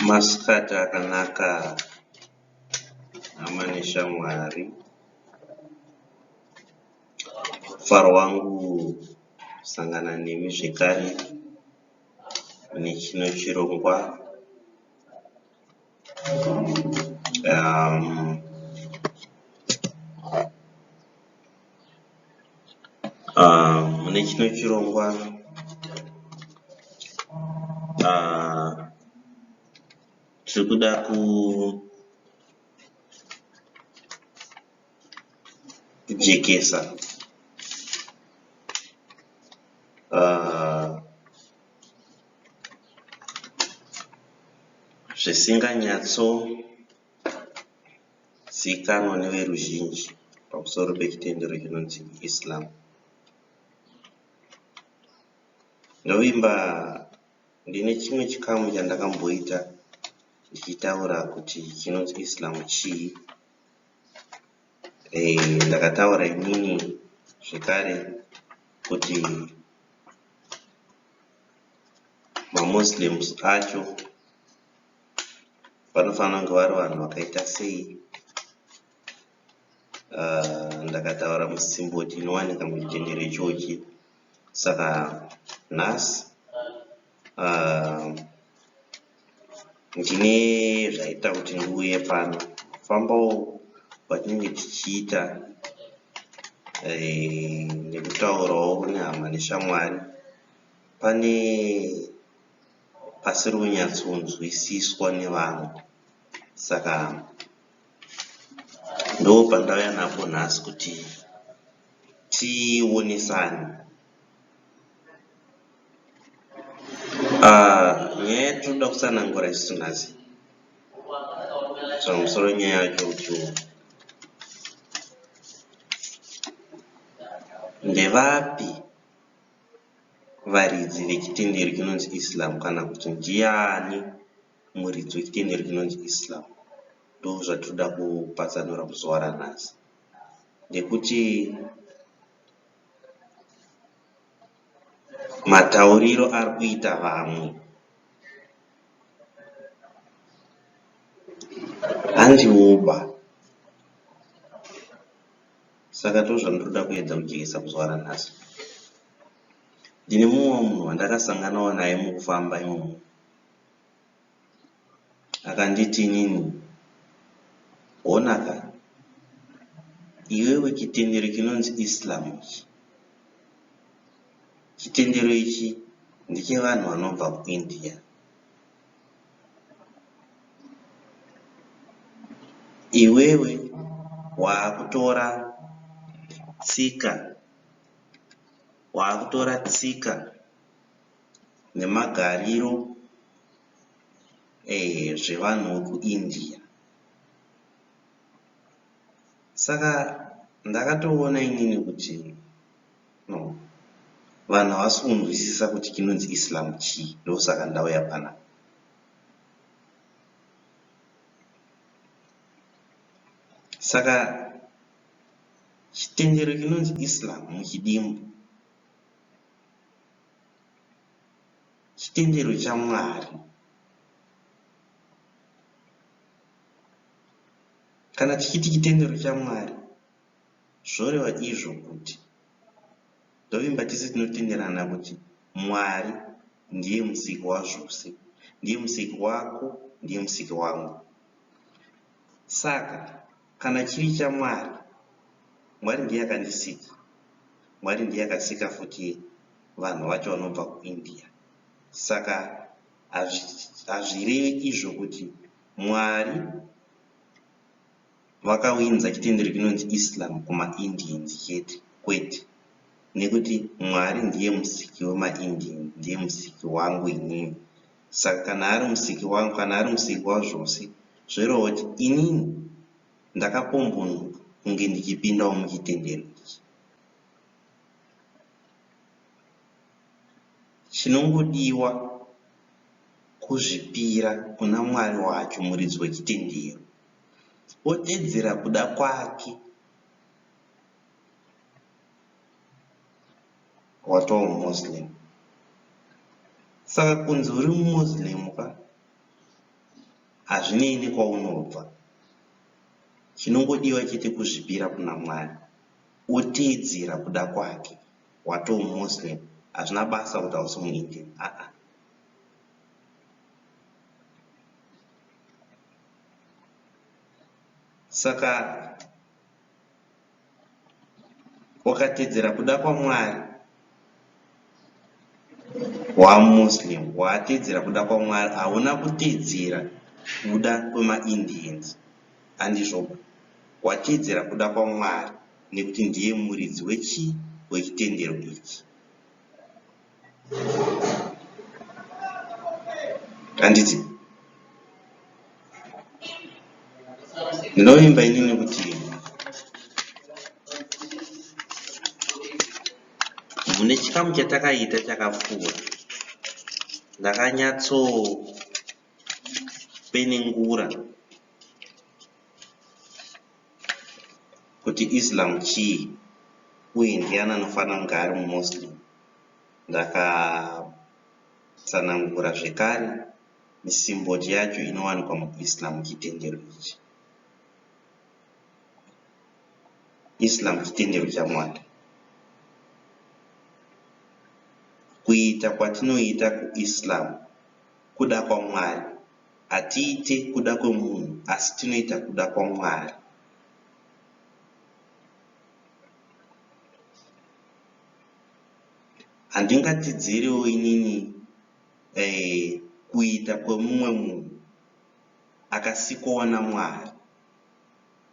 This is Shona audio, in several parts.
Masikati akanaka hama neshamwari. Mufaro wangu kusangana nemi zvekare mune chino chirongwa. Mune chino chirongwa tiri kuda kujekesa zvisinganyatsozikanwa neveruzhinji pamusoro pechitendero chinonzi Islam. Ndovimba ndine chimwe chikamu chandakamboita ndichitaura kuti chinonzi Islam chii. Ndakataura inini zvekare kuti maMuslims acho vanofanira kunge vari vanhu vakaita sei. Ndakataura musimboti inowanika muchitendero ichochi. Saka nhasi ndine zvaita kuti ndiuye pano. Kufambawo kwatinenge tichiita nekutaurawo nehama neshamwari pane pasiri kunyatsonzwisiswa nevamwe. Saka ndopandauya napo nhasi kuti tionesane. Nyaya yatinoda kutsanangura isusu nhasi pamusoro nyaya yacho kuti ndevapi varidzi vechitendero chinonzi Islam kana kuti ndiani muridzi wechitendero chinonzi Islam. Ndozvatinoda kupatsanura muzuva ranhasi nekuti matauriro ari kuita vamwe handiwoba. Saka ndozvandinoda kuedza kujekesa muzuva ranhasi. Ndine mumwe munhu wandakasanganawo naye mukufamba imomo. Akanditi inini honaka iwewe chitendero chinonzi Islam ichi, chitendero ichi ndechevanhu vanobva kuIndia. Iwewe waakutora tsika, waakutora tsika nemagariro zvevanhu vekuIndia. Saka ndakatoona inini kuti no, vanhu havasi kunzwisisa kuti chinonzi Islam chii, ndosaka ndauya panapa. Saka chitendero chinonzi Islam muchidimbu chitendero chaMwari. Kana tichiti chitendero chaMwari zvoreva izvo kuti ndovimba tese tinotenderana kuti Mwari ndiye musiki wazvose, ndiye musiki wako, ndiye musiki wangu. Saka kana chiri chaMwari, Mwari ndiye akandisika, Mwari ndiye akasika futi vanhu vacho vanobva kuIndia. Saka hazvirevi izvo kuti Mwari vakaunza chitendero chinonzi Islam kumaIndians chete, kwete. Nekuti Mwari ndiye musiki wemaIndians, ndiye musiki wangu inini. Saka kana ari musiki wangu, kana ari musiki wazvose, zvoreva kuti inini ndakapombonoka kunge ndichipindawo muchitendero ichi. Chinongodiwa kuzvipira kuna Mwari wacho muridzi wechitendero wotedzera kuda kwake watova muMuslim. Saka kunzi uri muMuslim ka hazvinei nekwaunobva. Chinongodiwa chete kuzvipira kuna Mwari woteedzera kuda kwake watoo muMuslim hazvina basa kuti hausi muIndian aa. Saka Wakatedzera kuda kwaMwari waMuslim watedzera kuda kwaMwari hauna kutedzera kuda kwemaIndians handizvoba watedzera kuda kwaMwari nekuti ndiye muridzi wechii wechitendero ichi. Handiti? Ndinovimba inini kuti mune chikamu chatakaita chakapfuura ndakanyatsopenengura kuti Islam chii uye ndiani anofanira kunge ari muMuslim. Ndakatsanangura zvekare misimboti yacho inowanikwa muIslam chitendero ichi. Islam chitendero chaMwari. Kuita kwatinoita kuIslam kuda kwaMwari. Hatiite kuda kwemunhu asi tinoita kuda kwaMwari. Handingatidzirewo inini kuita kwemumwe munhu akasikwawo naMwari.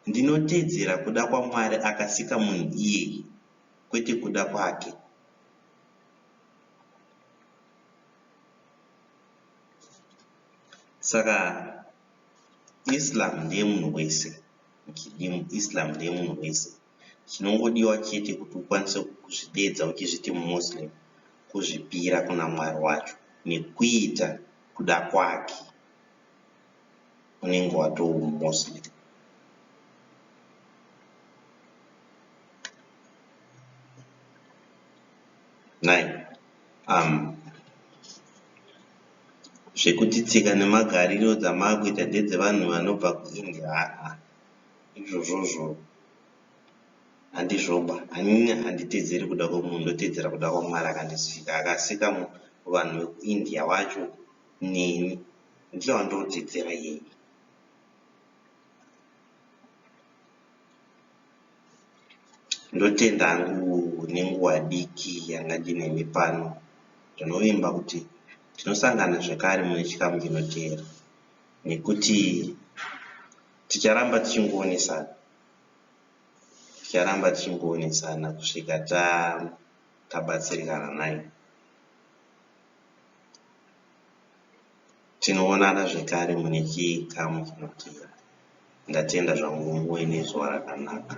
Ndinotedzera kuda kwaMwari akasika munhu iyeye kwete kuda kwake. Saka Islam ndeyemunhu wese, muchidimu Islam ndeyemunhu wese. Chinongodiwa chete kuti ukwanise kuzvideedza uchizviti muMuslim kuzvipira kuna Mwari wacho nekuita kuda kwake unenge watoo muMuslim. Nhai um zvekuti tsika nemagariro dzamaakuita ndedzevanhu vanobva kuIndia haa izvozvozvo handizvoba inini handitedzeri kuda kwemunhu ndotedzera kuda kwaMwari akandisika akasika vanhu vekuIndia vacho neni ndiye wandinotedzera iyeye. Ndotenda hangu nenguva diki yanga ndinemi pano. Ndinovimba kuti tinosangana zvekare mune chikamu chinoteera nekuti ticharamba tichingoonesana. Ticharamba tichingoonesana kusvika tabatsirikana nhai. Tinoonana zvekare mune chikamu chinoteera. Ndatenda zvangu muve nezuva rakanaka.